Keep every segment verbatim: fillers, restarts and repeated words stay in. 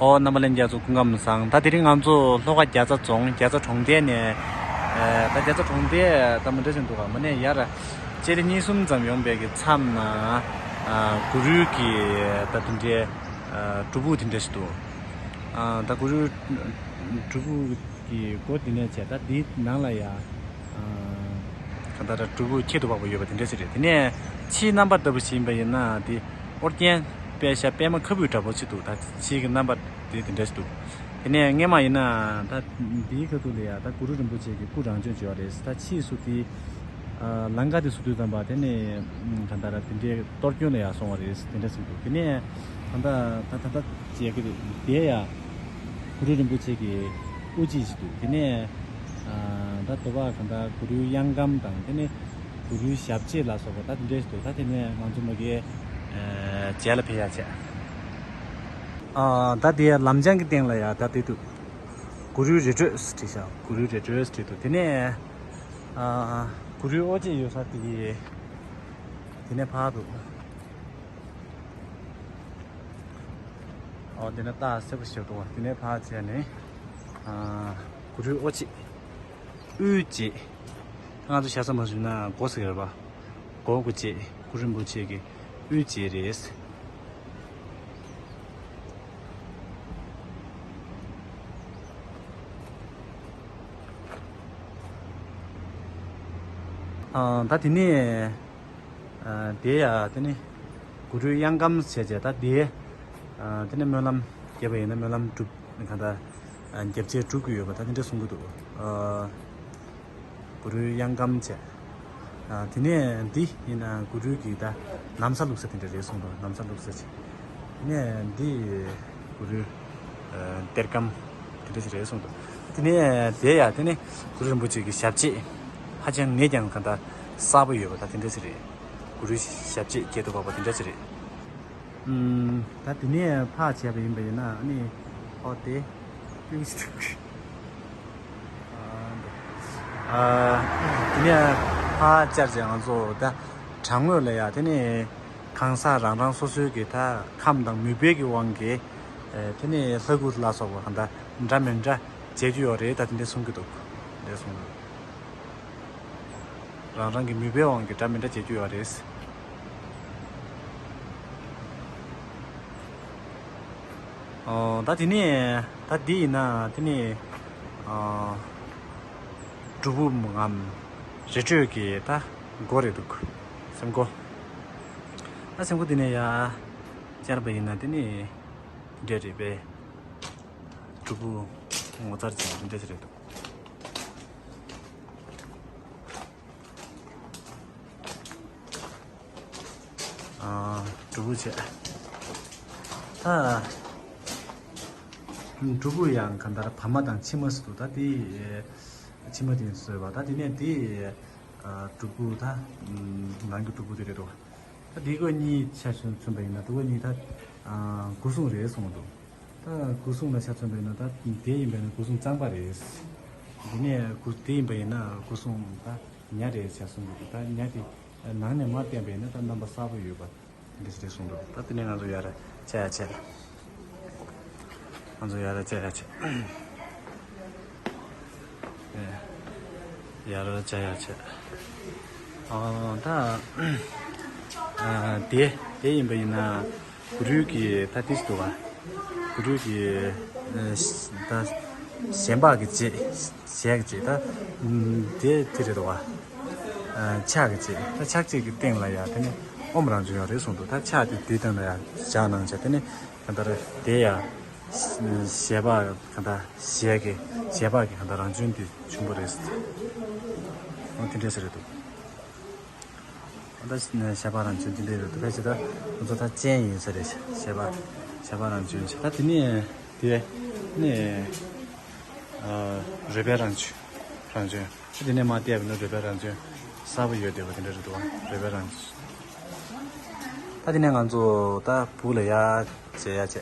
ཨོ། རྣམ་པ་ལྷན་རྒྱས་ཚོ་སྐུ་ཁམས་བཟང་། ད་དེ་རིང་ང་ཚོ་ལྷོ་ཁ་རྒྱ་ཚ་རྫོང་རྒྱ་ཚ་གྲོང་རྡལ་ནས། ཨ། ད་རྒྱ་ཚ་གྲོང་རྡལ་ད་མི་འདྲ་ཞིག་འདུག་ག་མ་ནས་ཡར་ལྕེ་ལེ་གཉིས་གསུམ་ཙམ་ཡོང་པའི་གི་མཚམས་ན། ཨ། གུ་རུའི་གི་ད་དེ་འདྲའི། ཨ། སྒྲུབ་ཕུག་དེ་འདྲ་ཞིག་འདུག་ཨ། ད་གུ་རུའི་སྒྲུབ་ཕུག་གི་སྒོ་དེ་ནས་བྱས། ད་དེའི་ནང་ལ་ཡ། ཨ། གང་ལྟར་སྒྲུབ་ཕུག་ཁྱད་དུ་འཕགས་པ་ཡོད་པ་དེ་འདྲ་ཞིག་རེད། དེ་ནས་ཕྱིའི་རྣམ་པ་ལྟ་བུ་ཞིག་ཡིན་པ་ཡིན་ན། དེ་ཨོ་རྒྱན་པད་ཤག་པད་མ་ཁ་སྦུབ་འདྲ་པོ་ཞིག་འདུག་ད་ཕྱིའི་གི་རྣམ་པ་དེ་དེ་འདྲ་ཞིག་འདུག་དེ་ནས་སྔས་མ་ཡིན་ན། ད་འདིའི་ཁ་ཐུག་ལ་ཡ་ད་གུ་རུ་རིན་པོ་ཆེ་གི་སྐུ་རང་བྱོན་བྱས་པ་རེད། ད་ཕྱིས་སུ་དེ། ཨ། ལམ་ཁ་དེ་བཟོ་དུས་ཙམ་པ་དེ་ནས། ཨ། གང་ལྟར་དེ་འདྲའི་གཏོར་སྐྱོན་ལ་ཡ་སོང་བ་རེད། དེ་འདྲ་ཞིག་འདུག་དེ་ནས་གང་ལྟར་ད་ད་ལྟ་བྱས་ཀྱི་རེད། དེ་ཡ་གུ་རུ་རིན་པོ་ཆེ་གི་དབུ་འབྱེད་ཞིག་འདུག་དེ་ནས། ཨ། ད་དེ་བ་གང་ལྟར་གུ་རུའི་གཡང་སྐམ་དང་། དེ་ནས་གུ་རུའི་ཞབས་རྗེས་ལ་སོགས་པ་ད་དེ་འདྲས་ཞིག་འདུག་ད་དེ་ནས་ང་ཚོ་མ་གིའི། ཨ། རྗེས་ལ་ཕེབས་ཡ་བྱས། ཨ། ད་དེ་ལམ་བྱང་གི་སྟེང་ལ་ཡ་ད་དེ་འདུག་གུ་རུའི་རི་ཁྲོད་བྲིས་ཤག་གུ་རུའི་རི་ཁྲོད་བྲིས་འདུག་དེ་ནས། ཨ། གུ་རུའི་དབུ་འབྱེད་ཡོད་ས་དེ་གི་དེ་ནས་ཕར་འདུག་ཨོ། དེ་ནས་རྟགས་སེར་པོ་ཞིག་འདུག་དེ་ནས་ཕར་བྱས་ནས། ཨ། གུ་རུའི་དབུ་འབྱེད། དབུ་འབྱེད། ང་ཚོ་ཤ་ཚ་མ་བཟོས་ན་སྒོ་ཟེར་གི་རེད་པ། སྒོ་དབུ་འབྱེད། གུ་རུ་རིན་པོ་ཆེ་གི་དབུ་འབྱེད་རེད། ཨ། ད་དེ་ནས། ཨ། དེ་ཡ་དེ་ནི་གུ་རུའི་གཡང་སྐམ་བྱས་བྱས། ད་དེ། ཨ། དེ་ནི་སྨོན་ལམ་བརྒྱབ་པ་ཡིན་ན་སྨོན་ལམ་འགྲུབ། གང་ལྟར། ཨ། བརྒྱ་ཆ་བརྒྱ་འགྲུབ་ཀྱི་ཡོད་པ་ད་དེ་འདྲ་གསུང་གི་འདུག་ཨ། གུ་རུའི་གཡང་སྐམ་བྱས། ཨ། དེ་ནས་འདི་ཡིན་ན་གུ་རུའི་གི་ད་ན་བཟའ་བླུགས་ས་དེ་འདྲ་རེད་གསུངས་འདུག་ན་བཟའ་བླུགས་ས་ཅིག་དེ་ནས་འདི་གུ་རུའི། ཨ། གཏེར་སྒམ་དེ་འདྲ་ཞིག་རེད་གསུངས་འདུག་དེ་ནས་དེ་ཡ་དེ་ནི་གུ་རུ་རིན་པོ་ཆེ་གི་ཞབས་རྗེས། ཧ་ཅང་ནས་ཀྱང་གང་ལྟར་གསལ་པོ་ཡོད་པ་ད་དེ་འདྲ་ཞིག་རེད། གུ་རུའི་ཞབས་རྗེས་ཁྱད་དུ་འཕགས་པ་དེ་འདྲ་ཞིག་རེད། ཨུམ། ད་དེ་ནས་ཕར་བྱས་པ་ཡིན་པ་ཡིན་ན། ཨ་ནི་ཨོ་དེ་ཀུན་ཞིག་ཐུག་ཨ། དེ་ནས་ཕར་བཅར་བྱས་ང་ཚོ་ད་བྲག་ངོས་ལ་ཡ་དེ་ནས་གང་ཟག་རང་རང་སོ་སོའི་གི་ད་ཁམས་དང་མོས་པའི་གི་དབང་གིས། ཨ། དེ་ནས་ལྷ་སྐུ་ལ་སོགས་པ་གང་ལྟར་འདྲ་མི་འདྲ་མཇལ་རྒྱུ་ཡོད་རེད། ད་དེ་འདྲ་གསུང་གི་འདུག་དེ་འདྲ་གསུང་གི་འདུག་རང་རང་གི་མོས་པའི་དབང་གིས་འདྲ་མི་འདྲ་མཇལ་རྒྱུ་ཡོད་རེད། ཨོ། ད་དེ་ནས་ད་འདི་ཡིན་ན་དེ་ནས། ཨ། སྒྲུབ་ཕུག་ངམ་རི་ཁྲོད་ཀྱི་ད་སྒོ་རེད་འདུག་སེམས་སྒོ། ད་སེམས་སྒོ་དེ་ནས་ཡར་བཅར་བ་ཡིན་ན་དེ་ནས་འདྲ་རེད་པས། སྒྲུབ་ཕུག་ངོ་མཚར་ཅན་འདྲ་ཞིག་རེད་འདུག་ཨ། སྒྲུབ་ཕུག་བྱས། ད་སྒྲུབ་ཕུག་ཡང་གང་ལྟར་བར་མ་དང་ཕྱི་མ་ཟེར་འདུག་ད་དེ་ཕྱི་མ་དེ་བཟོས་པ། ད་དེ་ནས་དེ། ཨ། སྒྲུབ་ཕུག་ད་ནང་གི་སྒྲུབ་ཕུག་དེ་རེད་འདུག་ད་དེ་སྒོ་གཉིས་ཆ་མཚོན་པ་ཡིན་ན། དེ་སྒོ་གཉིས་ད། ཨ། སྒོ་སྲུང་རེད་གསུངས་འདུག་ད་སྒོ་སྲུང་ལ་ཆ་མཚོན་པ་ཡིན་ན། ད་དེ་ཡིན་པ་ཡིན་ན་སྒོ་སྲུང་གཙང་པ་རེད། དེ་ནས་སྒོ་དེ་ཡིན་པ་ཡིན་ན་སྒོ་སྲུང་ད་ཉ་རེད་ཆ་གསུངས་འདུག་ད་ཉ་དེ་ནང་ནས་མར་བསྟན་པ་ཡིན་ན་ད་རྣམ་པ་གསལ་པོ་ཡོད་པ་འདི་ཞིག་རེད་གསུངས་འདུག་ད་དེ་ནས་ང་ཚོ་ཡར་བཅར་ཡ་བྱས། ང་ཚོ་ཡར་བཅར་ཡ་བྱས། ཡར་བཅར་ཡ་བྱས། ཨ། ད། ཨ། དེ་དེ་ཡིན་པ་ཡིན་ན། གུ་རུའི་གི་ད་ཏིས་འདུག་ག་གུ་རུའི་གི། ཨ། ད་ཞལ་འབག་གི་རྗེས། ཞལ་གྱི་རྗེས་ད། ཨ། དེ་དེ་རེད་འདུག་ག་ཨ། ཕྱག་གི་རྗེས་ད་ཕྱག་རྗེས་ཀྱི་སྟེང་ལ་ཡ་དེ་ནི་ཨོམ་རང་བྱོན་ཡོད་རེད་གསུངས་འདུག་ད་ཕྱག་དེ་དེའི་སྟེང་ལ་ཡ་བཞག་གནང་བྱས། དེ་ནི་གང་ལྟར་དེ་ཡ། ཞལ་འབག་གང་ལྟར་ཞལ་གྱི་ཞལ་འབག་གི་གང་ལྟར་རང་བྱོན་དེ་བྱུང་བ་རེད། ཨོ་དེ་འདྲས་ཟེར་རེད་འདུག་ད་ཞལ་འབག་རང་བྱོན་དེ་འདྲས་རེད་འདུག་ཕལ་ཆེར་ད་ང་ཚོ་ད་སྤྱན་ཡིན་ས་རེད། ཞལ་འབག་ཞལ་འབག་རང་བྱོན་བྱས། ད་དེ་ནས་དེ་ནས། ཨ། རོལ་པའི་རང་བྱོན། རང་བྱོན། ད་དེ་ནས་མར་བལྟས་པ་ཡིན་ན་རོལ་པའི་རང་བྱོན་གསལ་པོ་ཡོད་བསྡད་པ་དེ་འདྲ་རེད་འདུག་རོལ་པའི་རང་བྱོན། ད་དེ་ནས་ང་ཚོ་ད་སྦུག་ལ་ཡར་མཇལ་ཡ་བྱས།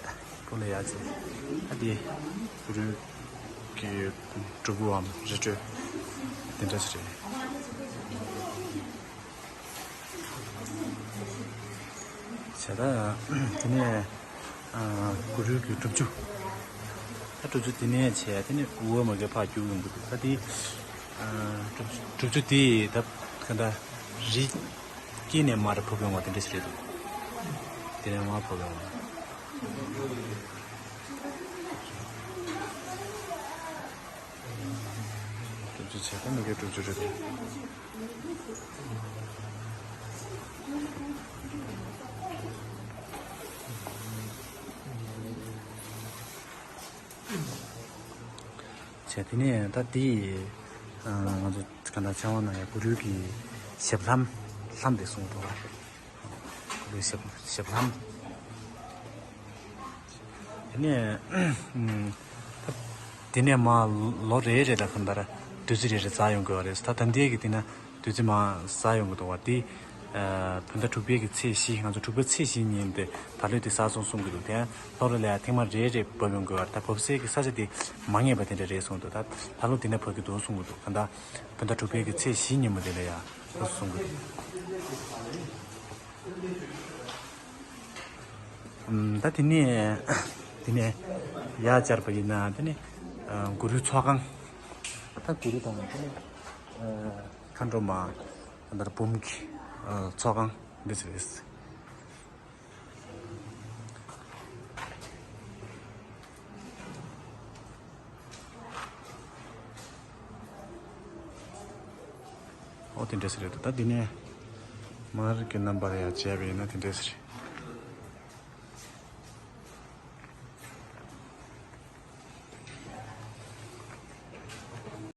སྦུག་ལ་ཡར་མཇལ། ད་དེ་གུ་རུ་གི་སྒྲུབ་ཕུག་གམ་རི་ཁྲོད་དེ་འདྲ་ཞིག་རེད། བྱས། ད་དེ་ནས། ཨ། གུ་རུ་གི་སྒྲུབ་ཆུ། ད་དྲུག་ཅུ་དེ་ནས་བྱས་དེ་ནས་འུ་མ་གི་ཕར་རྒྱུག་ཡོང་གི་འདུག་ད་དེ་དྲུག་ཅུ་དེ་ད་ག་འདྲ་རི་དཀྱིལ་ནས་མར་བབས་ཡོང་བ་དེ་འདྲ་ཞིག་རེད་འདུག་དེ་ནས་མར་བབས་ཡོང་བ། དྲུག་ཅུ་བྱས་ད་མ་གི་དྲུག་ཅུ་རེད་འདུག་བྱས་དེ་ནས་ད་དེ་ང་ཚོ་ག་འདྲ་ཆེ་བ་ན་ཡ་གུ་རུ་གི་ཞབས་ལྷམ་ལྷམ་དེ་གསུངས་འདུག་ག་གུ་རུའི་ཞབས་ཞབས་ལྷམ། དེ་ནས་ད་དེ་ནས་མ་ལོ་རེ་རེ་ད་ག་འདྲ་བདུན་ཚིགས་རེ་རེ་འཛེགས་ཡོང་དགོས་པ་རེད། ད་ད་ལྟའི་གི་དེ་ན་བདུན་ཚིགས་མ་འཛེགས་ཡོང་གི་འདུག་བ། དེ་བོད་ཟླ་དྲུག་པའི་གི་ཚེས་བཞི། ང་ཚོ་དྲུག་པའི་ཚེས་བཞི་ཉིན་དེ་ད་ལོའི་དེ་གཟའ་ཚང་གསུང་གི་འདུག་དེ་ལྷོ་རོ་ལ་ཡ་ཐེངས་མ་རེ་རེ་བབས་ཡོང་དགོས་པ་རེད། ད་བབས་སའི་གི་ས་ཆ་དེ་མ་ངེས་པ་དེ་འདྲ་རེད་གསུངས་འདུག་ད་ད་ལོ་དེ་ནས་བབས་ཀྱི་འདུག་གསུང་གི་འདུག་ག་ད་བོད་ཟླ་དྲུག་པའི་གི་ཚེས་བཞི་ཉིན་མོ་དེ་ལ་ཡ་འདུག་གསུང་གི་འདུག་ཨམ། ད་དེ་ནས་དེ་ནས་ཡར་བཅར་བ་ཡིན་ན་དེ་ནས་ཨ་གུ་རུའི་ཚོགས་ཁང་། ད་གུ་རུ་དང་དེ་ནས་ཨ་མཁའ་འགྲོ་མ་ད་ལྟར་འབུམ་གྱི་ཨ་ཚོགས་ཁང་འདི་ཚོ་རེད། ཨོ་དེ་འདྲ་ཟེར་རེད། ད་འདི་ནས་མར་གྱི་རྣམ་པར་ཡར་བྱས་པ་ཡིན་ན་དེ་འདྲ་ཟེར།